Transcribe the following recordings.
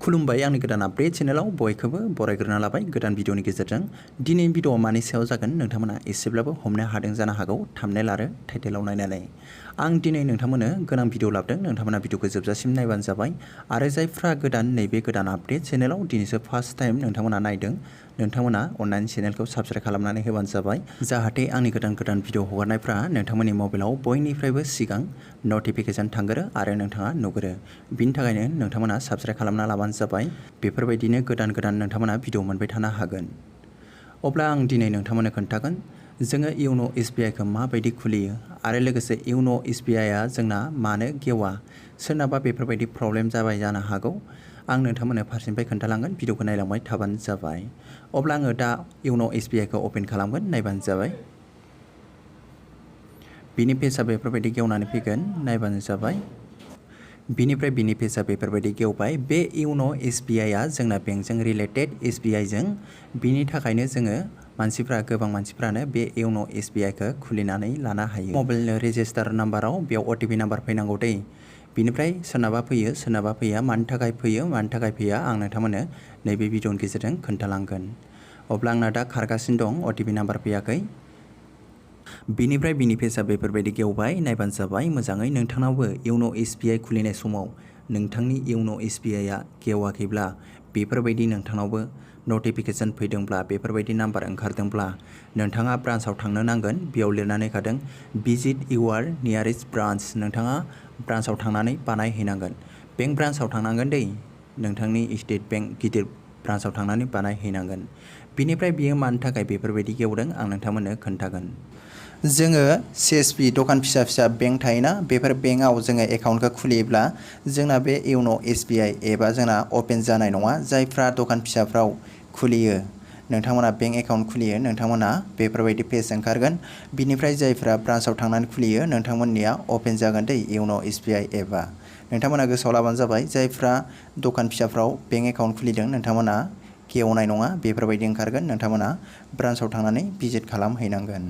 खुलुमबाय आंनि गोदान आपडेट चेनेलाव बयखौबो बरायग्रोना लाबाय गोदान भिडिअनि गेजेरजों दिनैनि भिडिअआ मानि सायाव जागोन नोंथांमोना एसेब्लाबो हमनो हादों जानो हागौ थाम्बनेल आरो टाइटेलाव नायनानै आं दिनै नोंथांमोननो गोनां भिडिअ लाबोदों नोंथांमोना भिडिअखौ जोबजासिम नायबानो जाबाय आरो जायफ्रा गोदान नैबे गोदान आपडेट चेनेलाव दिनैसो फार्स्ट टाइम नोंथांमोना नायदों नोंथांमोना अननानै चेनेलखौ साबस्क्राइब खालामनानै होबानो जाबाय जाहाथे आंनि गोदान भिडिअ हगारनायफ्रा नोंथांमोननि मबाइलाव बयनिफ्रायबो सिगां नटिफिकेसन थांगोरो आरो नोंथाङा नुगोरो बिनि थाखायनो नोंथांमोना साबस्क्राइब खालामना लाबानो जाबाय बेफोरबायदिनो गोदान नोंथांमोना भिडिअ मोनबाय थानो हागोन अब्ला आं दिनै नोंथांमोननो खोन्थागोन जोङो इउन' एसबिआइखौ माबायदि खुलियो आरो लोगोसे इउन' एसबिआइआ जोंना मानो गेवा सोरनाबा बेफोरबायदि प्रब्लेम जाबाय जानो हागौ आं नोंथांमोननो फारसेनिफ्राय खोन्थालांगोन भिडिअखौ नायलांबाय थाबानो जाबाय अब्ला आङो दा इउन' एसबिआइखौ अपेन खालामगोन नायबानो जाबाय बिनि पेजआ बेफोरबायदि गेवनानै फैगोन नायबानो जाबाय बिनिफ्राय बिनि पेजआ बेफोरबायदि गेवबाय बे इउन' एसबिआइआ जोंना बेंकजों रिलेटेड एसबिआइजों बिनि थाखायनो जोङो गोबां मानसिफ्रानो बे इउन' एसबिआइखौ खुलिनानै लानो हायो मबाइल रेजिस्टार नाम्बाराव बेयाव अटिपि नाम्बार फैनांगौ दै बिनिफ्राय सोरनाबा फैयो सोरनाबा फैया मानि थाखाय फैया आं नोंथांमोननो नैबे भिडिअनि गेजेरजों खोन्थालांगोन अब्ला आंना दा खारगासिनो दं अटिपि नाम्बार फैयाखै बिनिफ्राय बिनि पेजआ बेफोरबायदि गेवबाय नायबानो जाबाय मोजाङै नोंथांनावबो इउन' एसबिआइ खुलिनाय समाव नोंथांनि इउन' एसबिआइआ गेवाखैब्ला बेफोरबायदि नोंथांनावबो नटिफिकेसन फैदोंब्ला बेफोरबायदि नाम्बार ओंखारदोंब्ला नोंथाङा ब्रान्चआव थांनो नांगोन बेयाव लिरनानै होखादों भिजिट इउआर नियारेस्ट ब्रान्च नोंथाङा ब्रान्चआव थांनानै बानायहैनांगोन बेंक ब्रान्चआव थांनांगोन दै नोंथांनि स्टेट बेंक गिदिर ब्रान्चआव थांनानै बानायहैनांगोन बिनिफ्राय बियो मानि थाखाय बेफोरबायदि गेवदों आं नोंथांमोननो खोन्थागोन जोङो सिएसपि दखान फिसा बेंक थायोना बेफोर बेंकआव जोङो एकाउन्टखौ खुलियोब्ला जोंना बे इउन' एसबिआइ एबा जोंना अपेन जानाय नङा जायफ्रा दखान फिसाफ्राव खुलियो नोंथांमोना बेंक एकाउन्ट खुलियो नोंथांमोना बेफोरबायदि पेज ओंखारगोन बिनिफ्राय जायफ्रा ब्रान्चआव थांनानै खुलियो नोंथांमोननिया अपेन जागोन दै इउन' एसबिआइ एबा नोंथांमोना गोसोआव लाबानो जाबाय जायफ्रा दखान फिसाफ्राव बेंक एकाउन्ट खुलिदों नोंथांमोना गेवनाय नङा बेफोरबायदि ओंखारगोन नोंथांमोना ब्रान्चआव थांनानै भिजिट खालामहैनांगोन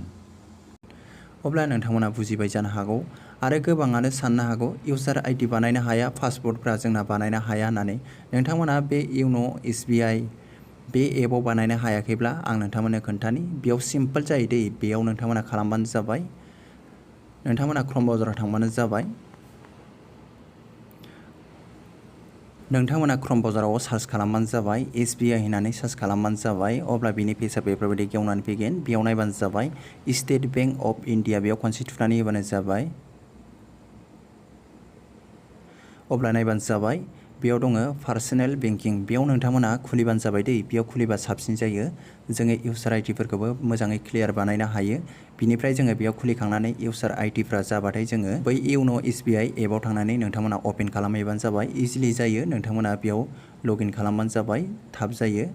अब्ला नोंथांमोना बुजिबाय जानो हागौ आरो गोबाङानो साननो हागौ इउजार आइडि बानायनो हाया पासवर्डफ्रा जोंना बानायनो हाया होननानै नोंथांमोना बे इउन' एसबिआइ बे एपआव बानायनो हायाखैब्ला आं नोंथांमोननो खोन्थानि बेयाव सिम्पोल जायो दै बेयाव नोंथांमोना खालामबानो जाबाय नोंथांमोना क्रम ब्राउजाराव थांबानो जाबाय नोंथांमोना क्रम ब्राउजाराव सार्च खालामबानो जाबाय एसबिआइ होननानै सार्च खालामबानो जाबाय अब्ला बिनि पेजआ बेफोरबायदि गेवनानै फैगोन बेयाव नायबानो जाबाय स्टेट बेंक अफ इन्डिया बेयाव खनसे थुनानै होबानो जाबाय अब्ला नायबानो जाबाय बेयाव दङ पार्सनेल बेंकिं बेयाव नोंथांमोना खुलिबानो जाबाय दै बेयाव खुलिबा साबसिन जायो जोङो इउजार आइडिफोरखौबो मोजाङै क्लियार बानायनो हायो बिनिफ्राय जोङो बेयाव खुलिखांनानै इउजार आइडिफ्रा जाबाथाय जोङो बै इउन' एसबिआइ एपआव थांनानै नोंथांमोना अपेन खालामहैबानो जाबाय इजिलि जायो नोंथांमोना बेयाव लगइन खालामबानो जाबाय थाब जायो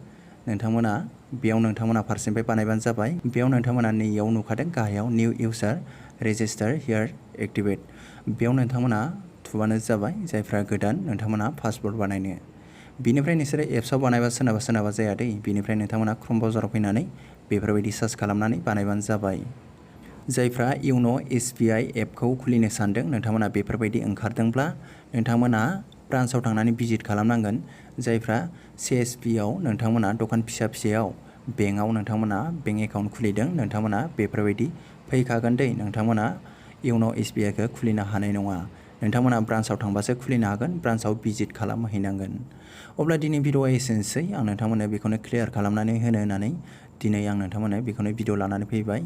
नोंथांमोना फारसेनिफ्राय बानायबानो जाबाय बेयाव नोंथांमोना नैयाव नुखादों गाहायाव निउ इउजार रेजिस्टार हियार एक्टिभेट बेयाव नोंथांमोना थुबानो जाबाय जायफ्रा गोदान नोंथांमोना पासवर्ड बानायनो बिनिफ्राय नोंसोरो एप्सआव बानायबा सोरनाबा जाया दै बिनिफ्राय नोंथांमोना क्रम ब्राउजाराव फैनानै बेफोरबायदि सार्च खालामनानै बानायबानो जाबाय जायफ्रा इउन' एसबिआइ एपखौ खुलिनो सानदों नोंथांमोना बेफोरबायदि ओंखारदोंब्ला नोंथांमोना ब्रान्चआव थांनानै भिजिट खालामनांगोन जायफ्रा सिएसपिआव नोंथांमोना दखान फिसायाव बेंकआव नोंथांमोना बेंक एकाउन्ट खुलिदों नोंथांमोना बेफोरबायदि फैखागोन दै नोंथांमोना इउन' एसबिआइखौ खुलिनो हानाय नङा नोंथांमोना ब्रान्चआव थांबासो खुलिनो हागोन ब्रान्चआव भिजिट खालामहैनांगोन अब्ला दिनै भिडिअआ एसेनोसै आं नोंथांमोननो बेखौनो क्लियार खालामनानै होननानै दिनै आं नोंथांमोननो बेखौनो भिडिअ लानानै फैबाय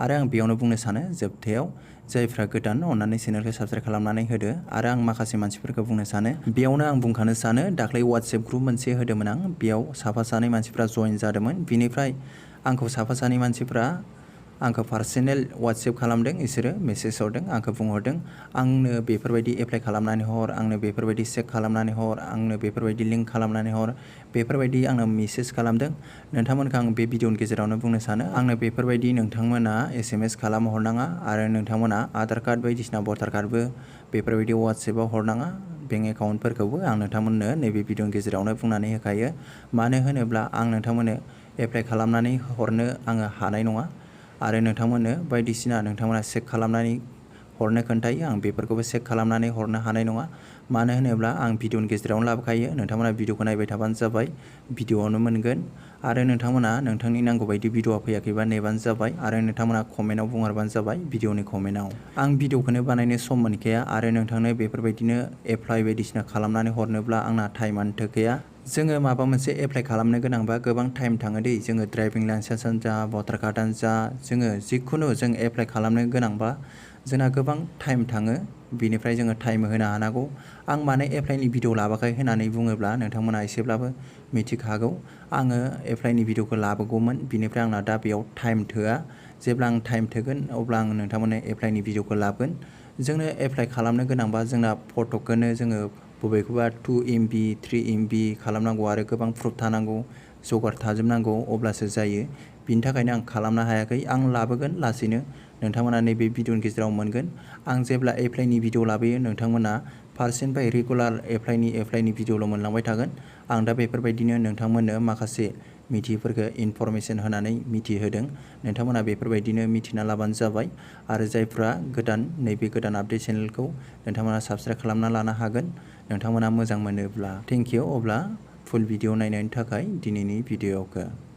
आरो आं बेयावनो बुंनो सानो जोबथायाव जायफ्रा गोदान अननानै चेनेलखौ साबस्क्राइब खालामनानै होदो आरो आं माखासे मानसिफोरखौ बुंनो सानो बेयावनो आं बुंखानो सानो दाख्लै वाट्सएप ग्रुप मोनसे होदोंमोन आं बेयाव साफा सानै मानसिफ्रा जइन जादोंमोन बिनिफ्राय आंखौ साफा सानै मानसिफ्रा आंखौ पार्सनेल वाट्सएप खालामदों बिसोरो मेसेज हरदों आंखौ बुंहरदों आंनो बेफोरबायदि एप्लाइ खालामनानै हर आंनो बेफोरबायदि चेक खालामनानै हर आंनो बेफोरबायदि लिंक खालामनानै हर बेफोरबायदि आंनो मेसेज खालामदों नोंथांमोनखौ आं बे भिडिअनि गेजेरावनो बुंनो सानो आंनो बेफोरबायदि नोंथांमोना SMS खालामहरनाङा आरो नोंथांमोना आधार कार्ड बायदिसिना भटार कार्डबो बेफोरबायदि वाट्सएपआव हरनाङा बेंक एकाउन्टफोरखौबो आं नोंथांमोननो नैबे भिडिअनि गेजेरावनो बुंनानै होखायो मानो होनोब्ला आं नोंथांमोननो एप्लाइ खालामनानै हरनो आङो हानाय नङा आरो नोंथांमोननो बायदिसिना नोंथांमोना चेक खालामनानै हरनो खोन्थायो आं बेफोरखौबो चेक खालामनानै हरनो हानाय नङा मानो होनोब्ला आं भिडिअनि गेजेरावनो लाबोखायो। नोंथांमोना भिडिअखौ नायबाय थाबानो जाबाय, भिडिअआवनो मोनगोन। आरो नोंथांमोना नोंथांनि नांगौ बायदि भिडिअआ फैयाखैबा नेबानो जाबाय आरो नोंथांमोना कमेन्टआव बुंहरबानो जाबाय भिडिअनि कमेन्टआव। आं भिडिअखौनो बानायनो सम मोनखाया आरो नोंथांनो बेफोरबायदिनो एप्लाइ बायदिसिना खालामनानै हरनोब्ला आंना टाइमानो थोखाया। जोङो माबा मोनसे एप्लाइ खालामनो गोनांबा गोबां टाइम थाङो दै। जोङो ड्राइभिं लाइसेन्सआनो जा, भटार कार्डआनो जा, जोङो जिखुनु जों एप्लाइ खालामनो गोनांबा जोंना गोबां टाइम थाङो। बिनिफ्राय जोङो टाइम होनो हानांगौ। आं मानो एप्लाइनि भिडिअ लाबोआखै होननानै बुङोब्ला नोंथांमोना एसेब्लाबो मिथिखागौ। आङो एप्लाइनि भिडिअखौ लाबोगौमोन, बिनिफ्राय आंना दा बेयाव टाइम थोआ। जेब्ला आं टाइम थोगोन अब्ला आं नोंथांमोननो एप्लाइनि भिडिअखौ लाबोगोन। जोंनो एप्लाइ खालामनो गोनांबा जोंना फट'खौनो जोङो बबेखौबा 2 MB 3 MB खालामनांगौ आरो गोबां प्रुफ थानांगौ, जगार थाजोबनांगौ, अब्लासो जायो। बिनि थाखायनो आं खालामनो हायाखै। आं लाबोगोन लासैनो, नोंथांमोना नैबे भिडिअनि गेजेराव मोनगोन। आं जेब्ला एप्लाइनि भिडिअ लाबोयो नोंथांमोना फारसेनिफ्राय रेगुलार एप्लाइनि भिडिअल' मोनलांबाय थागोन। आं दा बेफोरबायदिनो नोंथांमोननो माखासे मिथियैफोरखौ इनफरमेसन होनानै मिथिहोदों। नोंथांमोना बेफोरबायदिनो मिथिना लाबानो जाबाय। आरो जायफ्रा गोदान, नैबे गोदान आपडेट चेनेलखौ नोंथांमोना साबस्क्राइब खालामना लानो हागोन, नोंथांमोना मोजां मोनोब्ला। Thank you. अब्ला फुल भिडिअ नायनायनि थाखाय दिनैनि भिडिअखौ